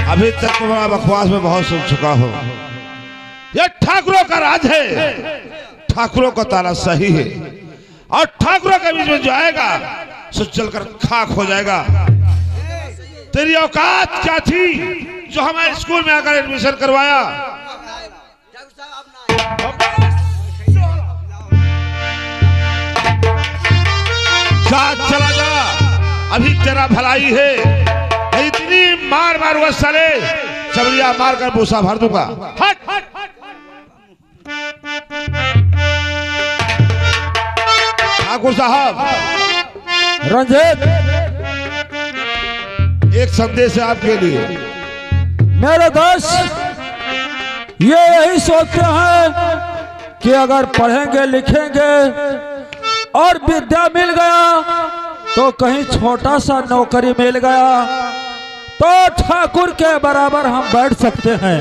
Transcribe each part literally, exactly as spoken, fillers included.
अभी तक तुम्हारा बकवास में बहुत सुन चुका हूँ। ये ठाकुरों का राज है, ठाकुरों का तानाशाही है, और ठाकुरों के बीच में जो आएगा, सो चलकर खाक हो जाएगा। तेरी औकात क्या थी जो हमारे स्कूल में आकर एडमिशन करवाया? जा, चला जा, अभी तेरा भलाई है। इतनी मार मारूंगा साले, चबलिया मार कर भूसा भर दूंगा। हट, हट, हट। ठाकुर साहब। रंजीत। एक संदेश है आपके लिए। मेरे दोस्त, ये यही सोचते हैं कि अगर पढ़ेंगे लिखेंगे और विद्या मिल गया तो कहीं छोटा सा नौकरी मिल गया तो ठाकुर के बराबर हम बैठ सकते हैं।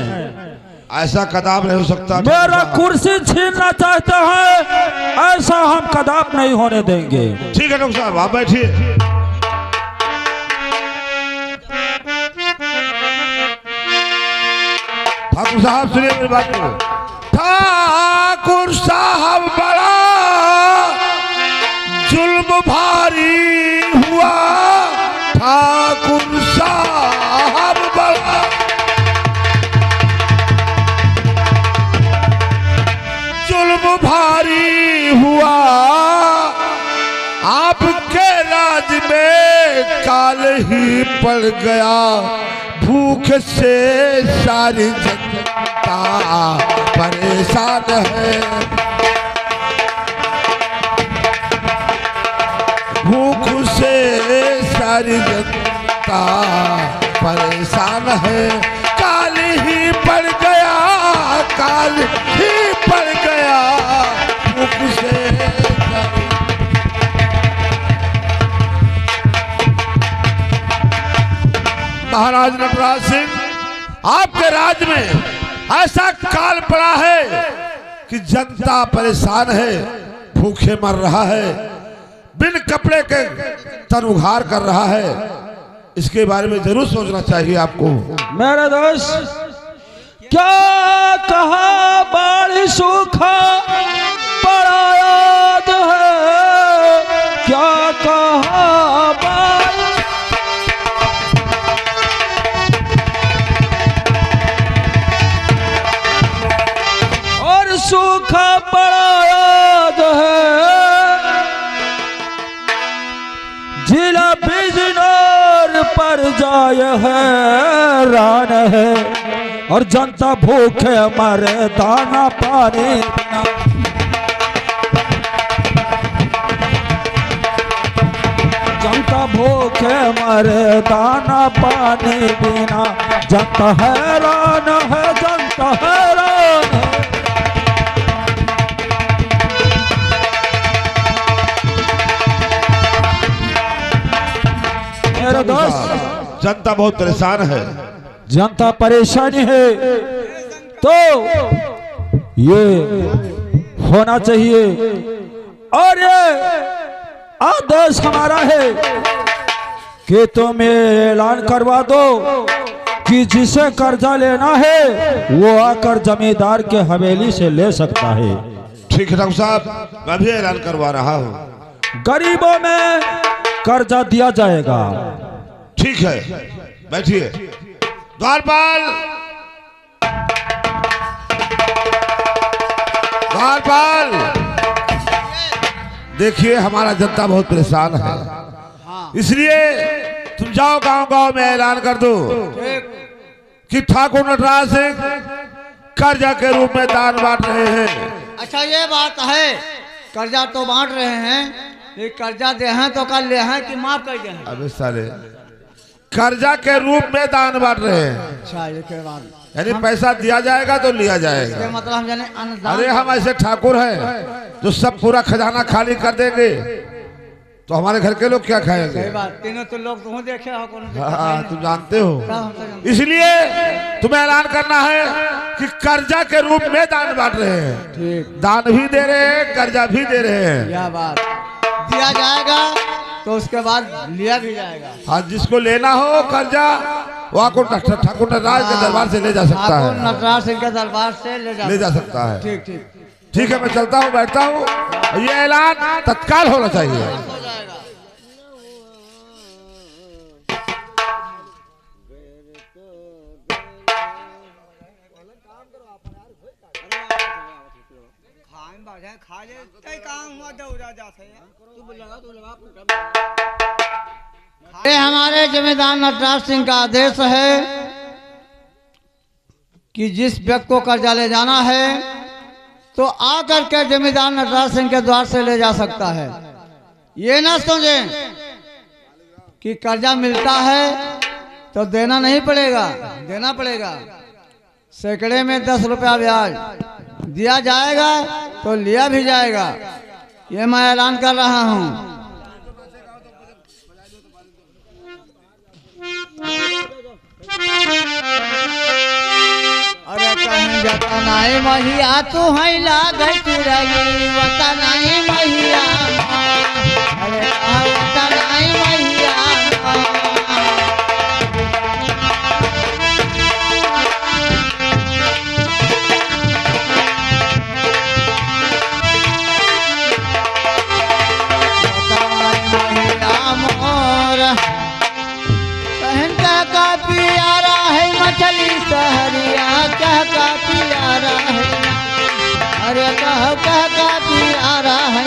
ऐसा कदाप नहीं हो सकता। मेरा कुर्सी छीनना चाहते हैं, ऐसा हम कदाप नहीं होने देंगे। ठीक है डॉक्टर साहब, आप बैठिए। ठाकुर साहब, सुनिए मेरी बात को। ठाकुर साहब, बड़ा जुल्म भारी हुआ। ठाकुर साहब, बड़ा जुल्म भारी हुआ। आपके राज में काल ही पड़ गया। भूख से सारी जनता परेशान है। भूख से सारी जनता परेशान है। काल ही पड़ गया, काल ही पड़ गया। भूख से सारी महाराज नटराज सिंह, आपके राज में ऐसा काल पड़ा है कि जनता परेशान है, भूखे मर रहा है, बिन कपड़े के तन उघार कर रहा है। इसके बारे में जरूर सोचना चाहिए आपको। मेरे दोस्त, क्या कहा बाढ़ सूखा पड़ा याद है, क्या कहा बाढ़ और सूखा पड़ा याद है। जिला बिजनौर पर जाए हैरान है और जनता भूखे मरे दाना पानी बिना। जनता भूखे मरे दाना पानी बिना। जनता हैरान है, जनता हैरान है। मेरे दोस्त, जनता बहुत परेशान है। जनता परेशानी है तो ये होना चाहिए। और ये आदेश हमारा है कि तुम ये ऐलान करवा दो कि जिसे कर्जा लेना है वो आकर जमींदार के हवेली से ले सकता है। ठीक है डॉक्टर साहब, मैं भी ऐलान करवा रहा हूँ। गरीबों में कर्जा दिया जाएगा। ठीक है, बैठिए। द्वारपाल, द्वारपाल, देखिए हमारा जनता बहुत परेशान है, इसलिए तुम जाओ गांव गांव में ऐलान कर दो कि ठाकुर नटराज सिंह कर्जा के रूप में दान बांट रहे हैं। अच्छा, ये बात है, कर्जा तो बांट रहे हैं, ये कर्जा दे हैं तो कल ले हैं कि माफ कर दे हैं? अबे साले, कर्जा के रूप में दान बांट रहे हैं। अच्छा, ये के बात। यानी हम पैसा दिया जाएगा तो लिया जाएगा। इसके मतलब हम जाने अन्नदान। अरे, हम ऐसे ठाकुर हैं जो सब पूरा खजाना खाली कर देंगे, तो हमारे घर के लोग क्या खाएंगे? सही बात, तीनों तो लोग तुम देखे हो, कौन देखे हाँ, नहीं। तुम जानते हो। सब हम तो जानते हैं। इसलिए तुम्हें ऐलान करना है कि कर्जा के रूप में दान बांट रहे हैं। ठीक। दान भी दे रहे हैं, कर्जा भी दे रहे हैं। क्या बात। दिया जाएगा तो उसके बाद लिया भी जाएगा। हाँ, जिसको लेना हो कर्जा, वहाँ को डॉक्टर ठाकुर नटराज के हाँ, दरबार से ले जा सकता ठाकुर है। नटराज सिंह के दरबार से ले जा ले जा सकता है। ठीक, ठीक। ठीक है, मैं चलता हूँ, बैठता हूँ। ये ऐलान तत्काल होना चाहिए। खाए में बढ़िया, खा ले, तय काम हुआ, दौड़ा जा से। ये हमारे जमींदार नटराज सिंह का आदेश है कि जिस व्यक्ति को कर्जा ले जाना है, तो आकर के जमींदार नटराज सिंह के द्वार से ले जा सकता है। ये ना सोचें कि कर्जा मिलता है तो देना नहीं पड़ेगा, देना पड़ेगा। सैकड़े में दस रुपया ब्याज दिया जाएगा तो लिया भी जाएगा, ये मैं ऐलान कर रहा हूँ। अरे कहीं जतनाई महिया तू है लागे चुरई, वतनाई महिया। अरे कहाँ वतनाई महिया। वतनाई महिया मोर। कहन का का प्यारा है मछली सहरिया, कह का प्यारा है, अरे कह, कह का प्यारा है।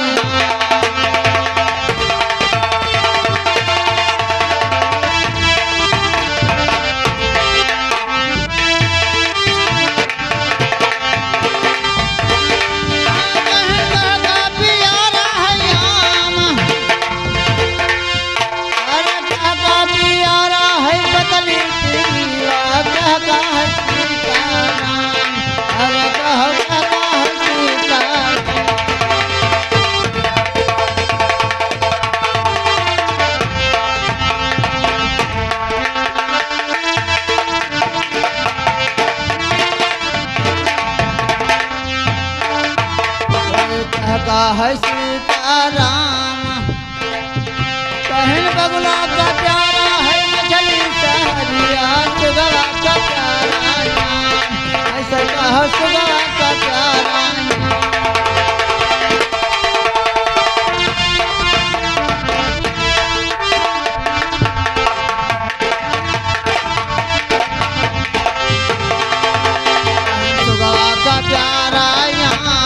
का है सीताराम। कहन बगुला का प्यारा है मछली सहरिया, सुगवा का प्यारा नाम। ऐसे कहो सुगवा का प्यारा नाम। सुगवा का प्यारा यामा,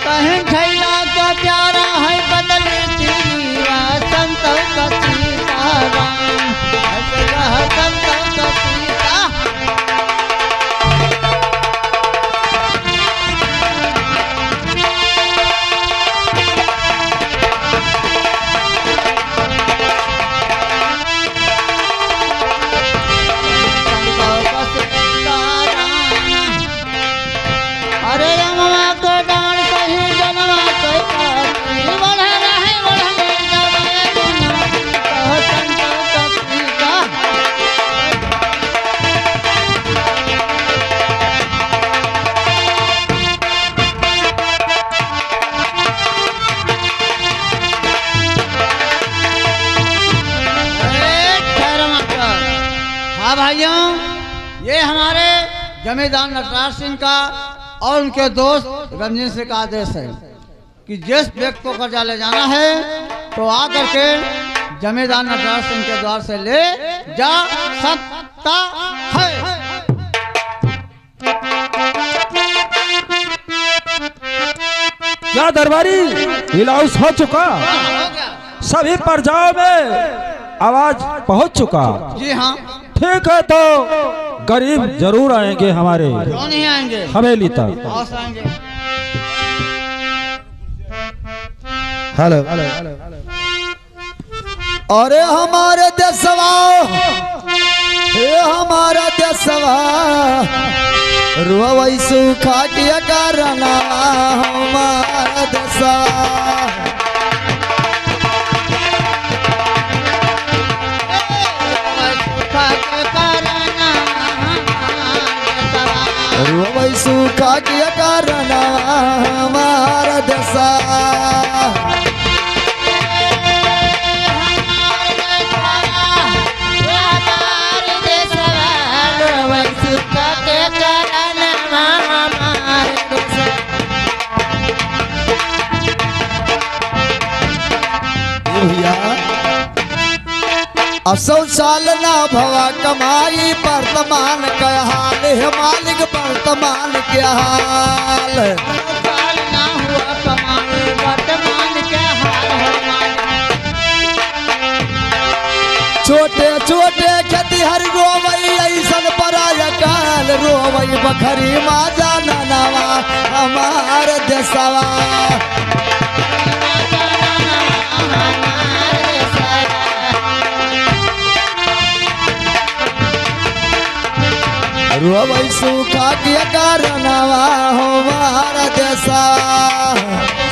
कहीं खैला का प्यारा है बदली तीरा, संतों का सीताराम, हंस रहा संतों का सीता। अरे रामवा के डांड सही जनवा के पाती, बढ़े रहे बढ़े जवाए गुण, कहो संतोष की का। अरे ठहरो मास्टर। हाँ भाइयों, ये हमारे जमींदार नटराज सिंह का और उनके दोस्त रंजन सिंह का आदेश है कि जिस व्यक्ति को कर्जा ले जाना है तो आकर के जमींदार नटराज सिंह के द्वार से ले जा सकता है। क्या दरबारी अनाउंस हो चुका? सभी प्रजाओं में आवाज पहुंच चुका। जी हाँ। ठीक है, तो गरीब जरूर आएंगे हमारे क्यों नहीं आएंगे? हवेली तक। अवश्य आएंगे। हेलो। अरे हमारे देशवा, हे हमारा देशवा, रोवै सूखा के कारणवा हमारा देशवा। रोवै सूखा के कारणवा हमारा देशवा। सौ साल ना भवा कमाई, वर्तमान के हाल हे मालिक, वर्तमान के हाल। सौ साल ना हुआ कमाई, वर्तमान के हाल हे मालिक। छोटे छोटे खेतिहर रोवई, ऐसन पराय काल रोवई, बखरी मा जाननवा हमार देसवा। रोवई सूखा के कारणवा हमार देसवा।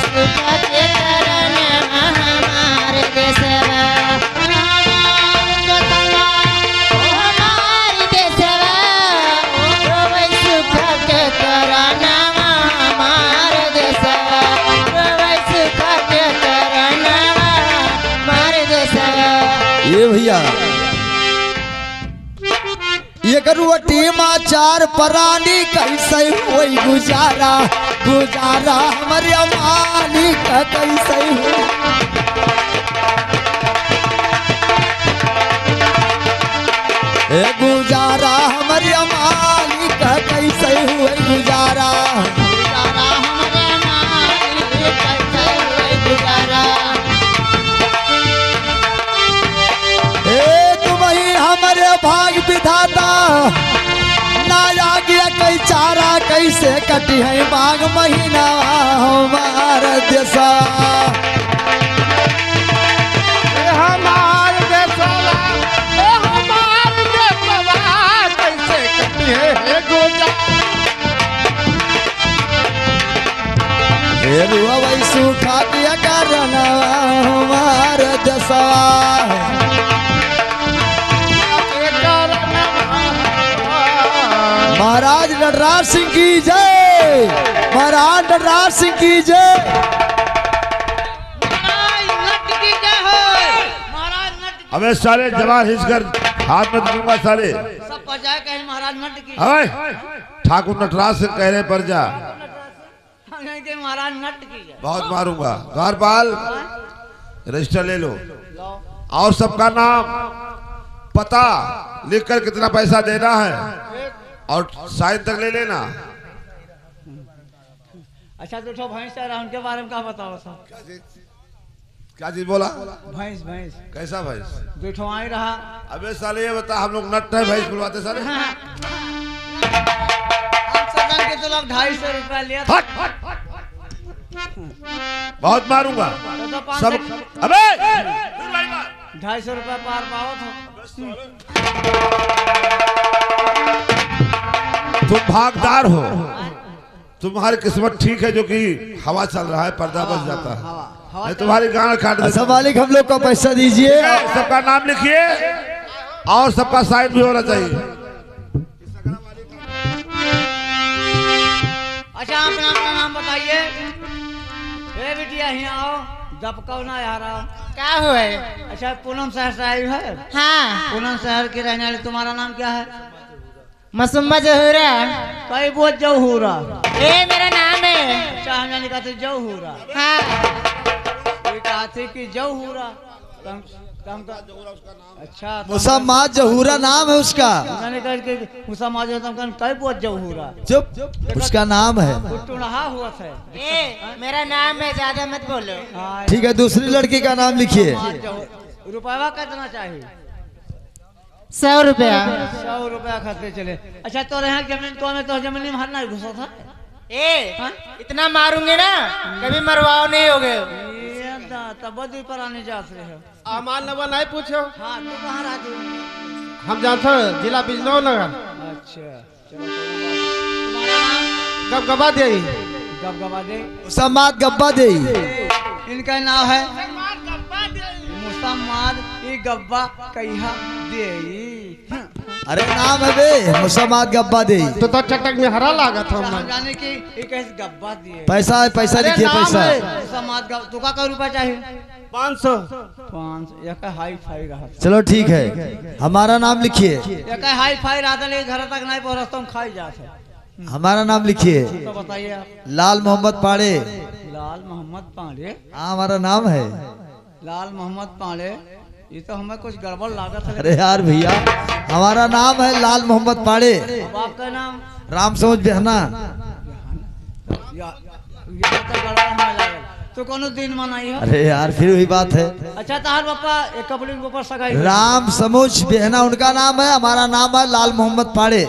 सूखा के कारणवा हमार देसवा। हमार देसवा, ओ हमार देसवा, रोवै सूखा के करनवा हमार देसवा, रोवै सूखा के करनवा हमार देसवा। ये भैया, एक रोटी मा चार परानी, कैसे होई गुजारा, गुजारा हमरे मालिक कैसे होई। ए गुजारा हमरे मालिक कैसे होई गुजारा। गुजारा हमरे मालिक कैसे होई गुजारा। ए तुमही हमरे भाग विधाता, ना आगे कई चारा, कैसे कटिहै माघ महीना हमार देसवा। ए हमार देसवा, ए हमार देसवा, कैसे कटिहै हे गोजा। ए रोवै सूखा के करनवा हमार देसवा। महाराज नटराज सिंह की जय, महाराज नटराज सिंह की जय। महाराज नट की जय हो। महाराज नट की। अबे साले जवान हिचकर हाथ में दूंगा साले। सब बजाए कहीं महाराज नट की। अबे ठाकुर नटराज सिंह कह रहे पर जा। हम कहें कि महाराज नट की है। बहुत मारूंगा। द्वारपाल, रजिस्टर ले लो। लो। और सबका नाम, पता लिखकर कितना पैसा देना है और साइन तक ले लेना। अच्छा, दो ठो भैंस आ रहा, उनके बारे में का बताओ सब? क्या चीज? क्या चीज बोला? भैंस, भैंस। कैसा भैंस? दो ठो आई रहा। अबे साले, ये बता, हम लोग नट है, भैंस बुलवाते साले? हाँ। हम सदन के तो लोग ढाई सौ रुपया लिया था। हट, हट, हट, हट। बहुत मारूंगा। तो, तो पाँच सब। सौ अबे! ढाई सौ रुपया पार पाओ तो। तुम भागदार हो। तुम्हारी किस्मत ठीक है जो कि हवा चल रहा है, पर्दा बच जाता है। हवा, हवा नहीं चल तुम्हारी गांड काट देता। अच्छा मालिक, हम लोग का पैसा दीजिए। ठीक है, सबका नाम लिखिए और सबका साइन भी होना चाहिए। अच्छा, अपना, अपना नाम बताइए। ए बिटिया, यहाँ आओ। दबकाओ ना यार, आओ। का हुआ है? अच्छा, पूनम शहर से आई है? हाँ। पूनम शहर की रहने वाली, तुम्हारा नाम क्या है? मसुम्मा जहूरा। कई बोल जहूरा। ए, मेरा नाम है। अच्छा, हम जाने कहते जहूरा। हाँ। ये कहते कि जहूरा। तो हम, तो हम कहा, अच्छा, तो मुसम्मात जहूरा नाम है उसका। मैंने कहा कि मुसम्मात जहूरा, तो हम कहा, कई बोल जहूरा। चुप, उसका नाम है। वो टुनहा हुआ था। ए, मेरा नाम है, ज्यादा मत बोलो। हाँ, ठीक है, दूसरी लड़की का नाम लिखिए। मुसम्मात जहूरा। रुपया कितना चाहिए? सौ रुपया। सौ रुपया खाते चले। अच्छा, तोरे यहाँ जमीन तो में तो जमीन में हाथ नहीं घुसा था? ए, हाँ? इतना मारूंगे ना, कभी मरवाओ नहीं होगे। ये दा, तब दू पर आने जात रहे हो। अमान नवा नहीं पूछो। हाँ, तू कहाँ राजू? हम जात हो जिला बिजनौर नगर। अच्छा, चलो, कोई बात नहीं। तुम्हारा नाम? गबगबा दे। गबगबा दे। मुसम्माद गब्बा दे। इनका नाम है मुसम्माद, ये गब्बा कहिया दे। अरे नाम है बे, मुसम्माद गब्बा दे। तो, तो चटक में हरा लागत हम। हम जाने कि ये कैसे गब्बा दिए। पैसा है, पैसा अरे लिखिए, नाम पैसा। है। मुसम्माद गब-, तुका का रुपया चाहिए? पाँच सौ। पाँच सौ, एक हाई फाई रहा। चलो ठीक है, हमारा नाम लिखिए। एक हाई फाई रहा था, लेकिन घर तक नहीं पहुँचता, हम खाई जात है। हमारा नाम लिखिए। तो बताइए आप। लाल मोहम्मद पांडे। लाल मोहम्मद पांडे। हाँ, हमारा नाम है। लाल मोहम्मद पांडे, ये तो हमें कुछ गड़बड़ लागत है। अरे यार भैया, हमारा नाम है लाल मोहम्मद पाड़े। अब आपका नाम? राम समझ बेहना। या, ये तो गड़बड़ हमें लागल। तो कोनो दिन मनाई हो। अरे यार, फिर वही बात है। अच्छा, तहार पापा, एक कपड़े के ऊपर सगाई। राम समझ बेहना उनका नाम है, हमारा नाम है लाल मोहम्मद पाड़े।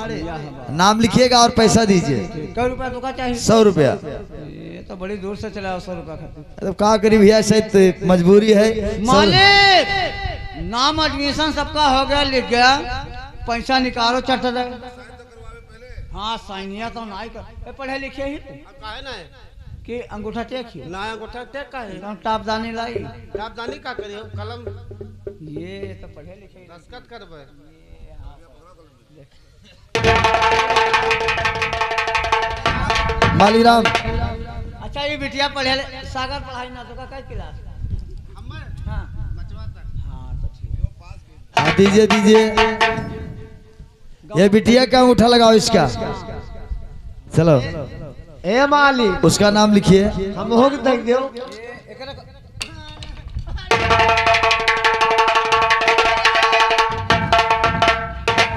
नाम लिखिएगा और पैसा दीजिए। कै रुपया तुका चाहिए? सौ रुपया। ये तो बड़ी दूर से चला आओ, सौ रुपया खातिर। अरे, का करी भैया, शायद तो मजबूरी है। सौ मालिक, नाम admission सबका हो गया, लिख गया, पैसा निकालो चट दे। हाँ, साइनिया तो नाई कर, ए, पढ़े लिखे ही। अब काहे ना है? कि अंगूठा टेक ही। ना, अंगूठा टेक का है? एकदम टापदानी लाई। टापदानी का करी हो? कलम। ये तो पढ़े लिखे ही। दस्तखत करबे। ये, हाँ, सर। मालीराम। अच्छा, ये बिटिया पढ़े ले, सागर पढ़ाई ना तो का, कै class? हम्मे? हाँ। पाँचवा तक। हाँ, तो ठीक। हाँ, दीजिए, दीजिए। ये बिटिया का अंगूठा लगाओ इसका। चलो। ए मालिक। उसका नाम लिखिए। हम हो के देख दो।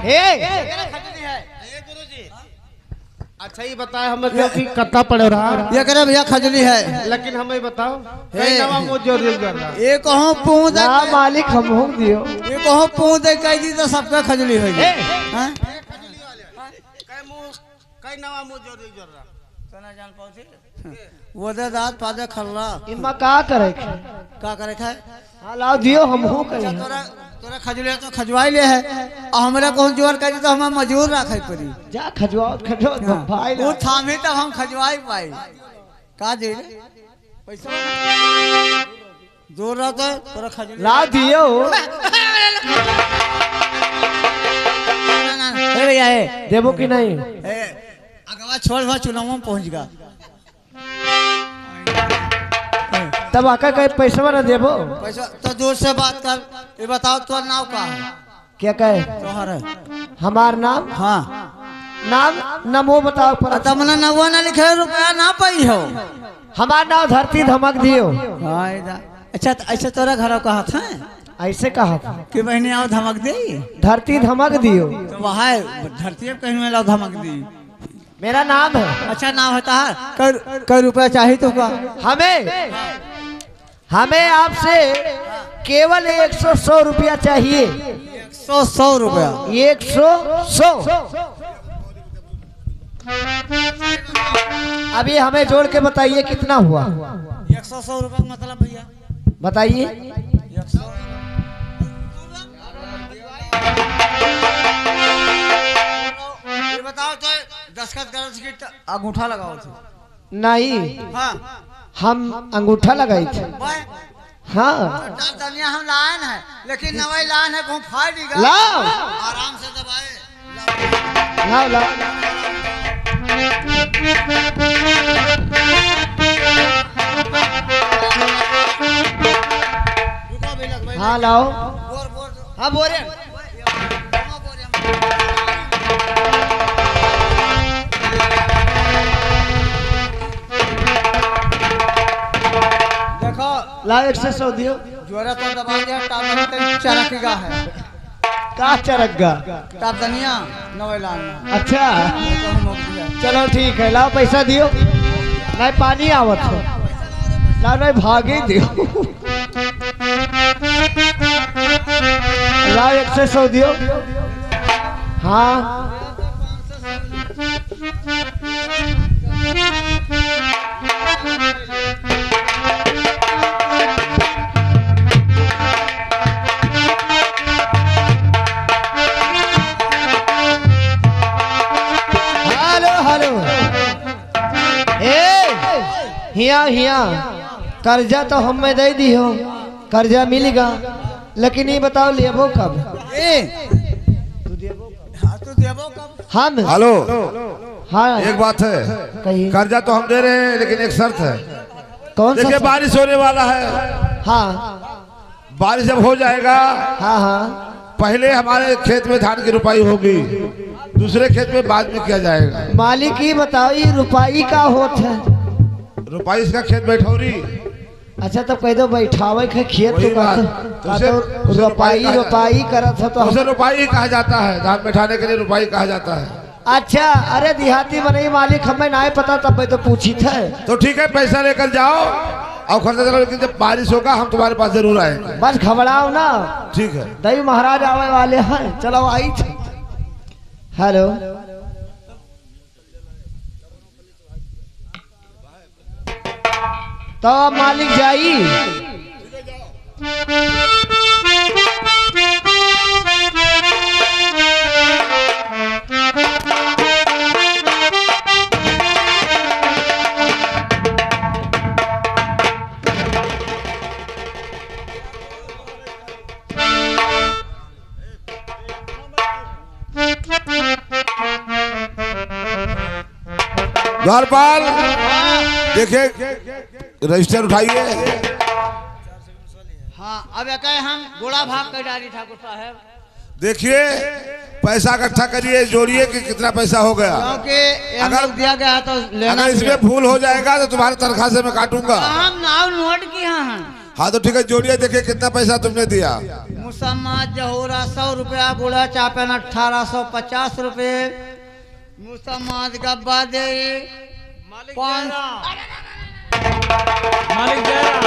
ए! अच्छा, ये बताए हमें तो कि कत्ता पड़े रहा। ये करे भैया खजली है। लेकिन हमें बताओ, हे। कई नवा मुँह जोर जोर कर रहा। ये कहूँ पूँछ दे ना कई मालिक, हम हो दियो। ये कहूँ पूँछ दे कह दी तो सबका खजली हो जाए। ए। हाँ? कई मुँह, कई नवा मुँह जोर जोर कर रहा। तो ना जान पाओ थे। वो दे दाँत पादे खल्ला। इमा का करे खे? का करे खे? हाँ, लाओ दियो, हम हो कहीं। अच्छा, तोरा, तोरा खजुलिया तो खजवाई ले है। और हमरा कौन जोर करी तो हमें मजूर रखे पड़ी। जा खजवाओ, खजवाओ, हाँ। भाई वो ला। थामी तब हम खजवाई पाई। का दे रे? पैसा जोर रहता है, तोरा खजुलिया। ला दियो। ना, ना, ना। ए भैया, ए। देबो कि नहीं? ए, अगवा छोड़, वहाँ चुनाव में पहुँच गया। तब आका कहे पैसवा न देबो। पैसा तो जोर से बात कर। ये बताओ, तोर नाव का है? क्या कहे? तोहर है। हमार नाम? हाँ। नाम नमो बताओ पर। आ, तमने नमो ना लिखे, रुपया ना पाई हो। हमार नाम धरती धमक दियो। हाँ, इधर। अच्छा, तो ऐसे तोरा घर का हाथ है? ऐसे कहा था। कि बहनी आओ धमक दे। धरती धमक दियो। तो वहाँ धरती अब कहीं में लाओ धमक दी। मेरा नाम है। अच्छा, नाम है तहार। कै, कै रुपया चाही तुका? हमें, हमें आपसे केवल एक सौ सौ रुपया चाहिए। एक सौ सौ रुपया? एक सौ सौ। अभी हमें जोड़ के बताइए कितना हुआ? एक सौ सौ रुपया का मतलब भैया? बताइए। ये बताओ तो, दस्तखत करो कि अंगूठा लगाओ तो। नहीं। हाँ। हम अंगूठा लगाई थे। भाई। हाँ। तो दनिया हम लान है, लेकिन नवाई लान है, कहूँ फाड़ दी गा। लाओ। आराम से दबाए। लाओ, लाओ। हाँ, लाओ। हाँ, बोरे। देखो। लाओ, एक से सौ दियो। जोरा तो दबा दिया, टावर तक चरक गा है। का चरक गा? टापदनिया, नवैलान में। अच्छा। चलो ठीक है, लाओ पैसा दियो। नहीं, पानी आवत है। लाओ, नहीं, भागी दियो। लाओ, एक से सौ दियो। हाँ। Hello, hello. ए, हिया, हिया। कर्जा तो हमें दे दिहो, कर्जा मिल गा, लेकिन ये बताओ, लेबो कब? ए, हाँ, तू देबो कब? हम। हेलो। हाँ। एक बात है, कहिए। कर्जा तो हम दे रहे हैं, लेकिन एक शर्त है। कौन सा देखिए, शर्त? बारिश होने वाला है। हाँ। बारिश जब हो जाएगा, हाँ, हाँ। पहले हमारे खेत में धान की रुपाई होगी, दूसरे खेत में बाद में किया जाएगा। मालिक, ये बताओ, ये रुपाई का होत है? रुपाई इसका खेत बैठौरी। अच्छा, तब कह दो बैठावे के खेत वही तो बात। कहते, तो उसे, कहते उसे रुपाई, रुपाई कहा जाता है। रुपाई करत है तो तो उसे हम रुपाई ही कहा जाता है, धान बैठाने के लिए रुपाई कहा जाता है। अच्छा, अरे देहाती मनई मालिक, हमें नाय पता, तब मैं तो पूछी थे। तो ठीक है, पैसा लेकर जाओ और खर्चा चलाओ, लेकिन जब बारिश होगा हम तुम्हारे पास जरूर आएंगे। बस घबराओ ना। ठीक है। दई महाराज आवे वाले हैं, चलो आई थे। हेलो। तो अब मालिक जाई। द्वारपाल, देखिए, रजिस्टर उठाइए। हाँ, अब एके हम गोड़ा भाग कर डाली ठाकुर साहब। देखिए, पैसा इकट्ठा करिए, जोड़िए कि कितना पैसा हो गया। क्योंकि ये हम अगर, लोग दिया गया तो लेना अगर इसमें चाहिए। भूल हो जाएगा तो तुम्हारे तनख्वाह से मैं काटूंगा। हम नाव नोट किया हैं। हाँ, तो ठीक है, जोड़िए, देखिए कितना पैसा तुमने दिया। मुसम्मत जहूरा सौ रुपया, गुड़ा चापेन अठारह सौ पचास रुपये, मुसम्मत गब्बा दे मालिक पाँच जयराम। मालिक जयराम। मालिक जयराम।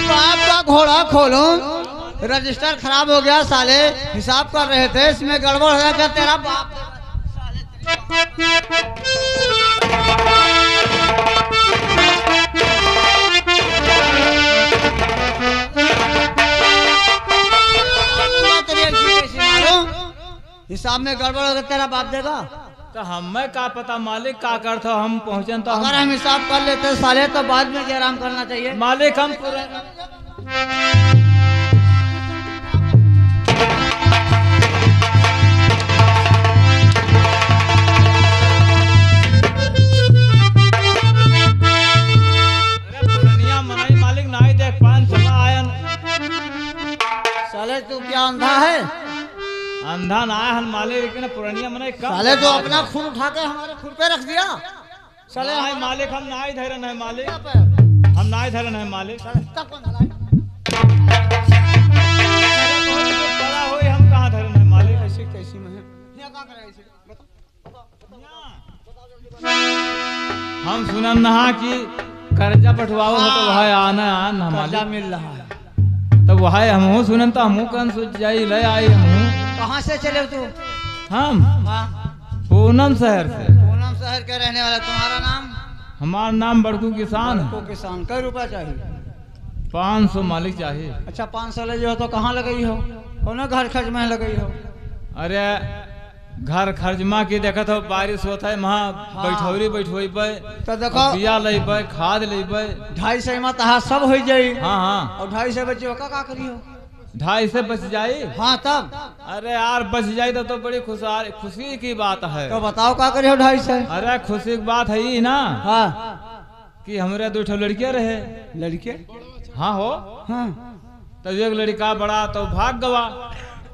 बाप का घोड़ा खोलूं, रजिस्टर खराब हो गया साले, हिसाब कर रहे थे, इसमें गड़बड़ हो गया क्या तेरा बाप? हिसाब में गड़बड़ हो गया, तेरा बाप देगा? तो हमें का पता मालिक, का करत हो, हम पहुँचन तो हम अगर हम हिसाब कर लेते साले, तो बाद में जयराम करना चाहिए। मालिक हम पूरा अरे पुरनिया मनई मालिक नाई देख पान सदा आयन। साले तू क्या अंधा है? अंधा ना है हम मालिक, लेकिन पुरनिया मनई कम साले तो अपना खून उठा के हमारे खून पे रख दिया। साले नाई हमारे मालिक, हम नाई धरन है मालिक। क्या पे? हम नाई धरन है मालिक। साले तब कौन धरा है? पड़ा होई, हम कहाँ धरन है मालिक? ऐसी कैसी में है? ये क्या कर रहा है इसे? हम सुनन नहा कि कर्जा बंटवाओ हो तो हाँ। वह आना आन हमारे कर्जा मिल रहा है। तब वह हमहू सुनन तो हमहू कन सोच जाई, ले आई हमहू। कहाँ से चले हो तू? हम? हाँ। पूनम शहर से। पूनम शहर के रहने वाला। तुम्हारा नाम? हमार नाम बड़कू किसान। बड़कू किसान। कै रुपया चाहिए? पाँच सौ मालिक चाहिए। अच्छा, पाँच सौ ले जो तो कहाँ लगई हो? कौनो घर खर्च में लगई हो? अरे, घर खर्च मा की देखत हो, बारिश होत है, वहाँ हाँ। बैठौरी बैठवइबे, तो देखो, बिया लइबे, खाद लइबे। ढाई सौ मा तहार सब होइ जाई। हाँ, हाँ। और ढाई सौ बच्चे का, का करी हो? ढाई सौ बच जाई? हाँ, तब? अरे यार, बच जाई तो, तो बड़ी खुशहाल, खुशी की बात है। तो बताओ, का करी हो ढाई सौ? अरे, खुशी की बात है ही ना। हाँ। कि हमरे दो ठो लड़कियां रहे। लड़के? हाँ हो। हाँ। तब एक लड़का बड़ा तो भाग गवा।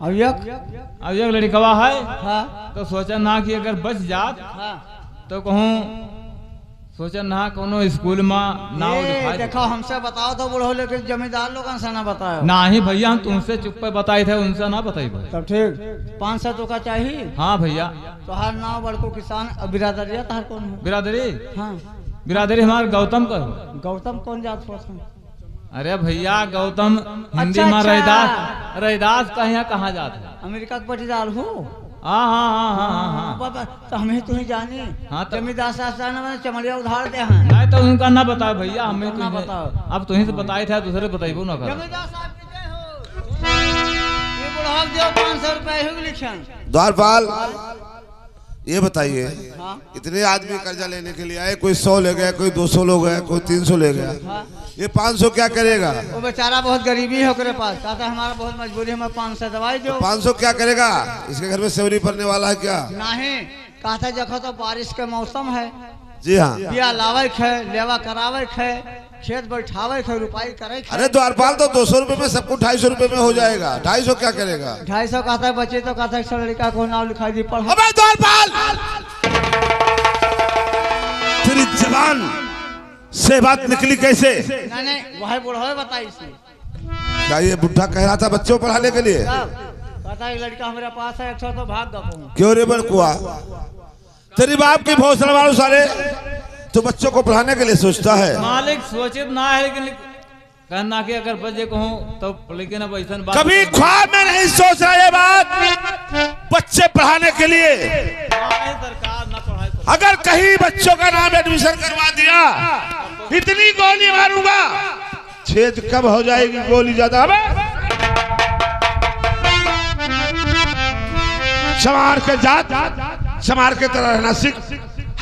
अब एक? अब एक लड़कवा है। हाँ। तो सोचन ना कि अगर बच जात हाँ। तो कहूँ सोचन ना कौनो स्कूल मा नाव ए, लिखा दे। देखो, हमसे बताओ तो बूढ़ो, लेकिन जमींदार लोगन से ना बताओ। नाही भैया, हम तुमसे चुप्पे बताई थे, उनसे ना बताई भाई। तब ठीक, पाँच सौ तो का चाहिए? हाँ भैया। तोहार नाव बड़को किसान, अब बिरादरिया तोहार कौन हो? बिरादरी? हाँ। बिरादरी हमार गौतम का हो। गौतम कौन जात होत है? अरे भैया, गौतम हिंदी अच्छा, में अच्छा। रैदास, रैदास का यहाँ कहाँ जात है? अमेरिका के पटीदार हो? हाँ, हाँ, हाँ, हाँ, हाँ, हाँ। बाबा, तो हमें तो ही जानी। हाँ, तो जमींदार साहब से ना, मैंने चमड़िया उधार दे हैं। नहीं, तो उनका ना बताओ भैया, हमें उनका ना तुम्हें बताओ। अब तुम्हें से बताए थे, दूसरे बताइबो ना करो। जमींदार साहब की जय हो। ये बुढ़ाऊ देव पाँच सौ रुपए हो लिखन। द्वारपाल, ये बताइए, हाँ। इतने आदमी कर्जा लेने के लिए आए, कोई सौ ले गया, कोई दो सौ ले गया, कोई तीन सौ ले गया, हाँ। ये पाँच सौ क्या करेगा? वो बेचारा बहुत गरीबी है ओकरे पास, कहता है, "हमारा बहुत मजबूरी है, हमें पाँच सौ दवाई दो।" तो पाँच सौ क्या करेगा? इसके घर में सेवरी पड़ने वाला है क्या? नहीं, कहता है, "देखो तो बारिश के मौसम है, जी हाँ। बिया लावे के है, लेवा करावे के है।" खेत बैठावे थे, रुपाई करे थे। अरे द्वारपाल, तो दो सौ रुपये में सबको ढाई सौ रुपये में हो जाएगा, ढाई सौ क्या करेगा? ढाई सौ कहता है, बच्चे तो कहता है, "सर, लड़का को नाम लिखाई दी, पढ़ा।" अबे द्वारपाल, तेरी जबान से बात निकली कैसे? नहीं, नहीं, वही बुढ़वे बताई सी। क्या ये बुढ़ा कह रहा था बच्चों पढ़ाने के लिए? क्या? कहता है, "लड़का हमारे पास है, अच्छा तो भाग गया।" क्यों रे बड़कुआ? तेरी बाप की भौसला मारो साले, तू बच्चों को पढ़ाने के लिए सोचता है। मालिक सोचित ना है, लेकिन कहना कि अगर बच्चे को हूँ तो, लेकिन अब ऐसा बात कभी ख्वाब में नहीं सोच रहा ये बात, बच्चे पढ़ाने के लिए। नहीं सरकार, ना पढ़ाए तो। अगर कहीं बच्चों का नाम एडमिशन करवा दिया, इतनी गोली मारूंगा, छेद कब हो जाएगी गोली ज्यादा? अबे! संभार के जात, संभार के तरह रहना सीख।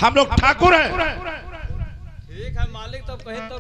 हम लोग ठाकुर हैं। ठीक है मालिक, तो कहे तो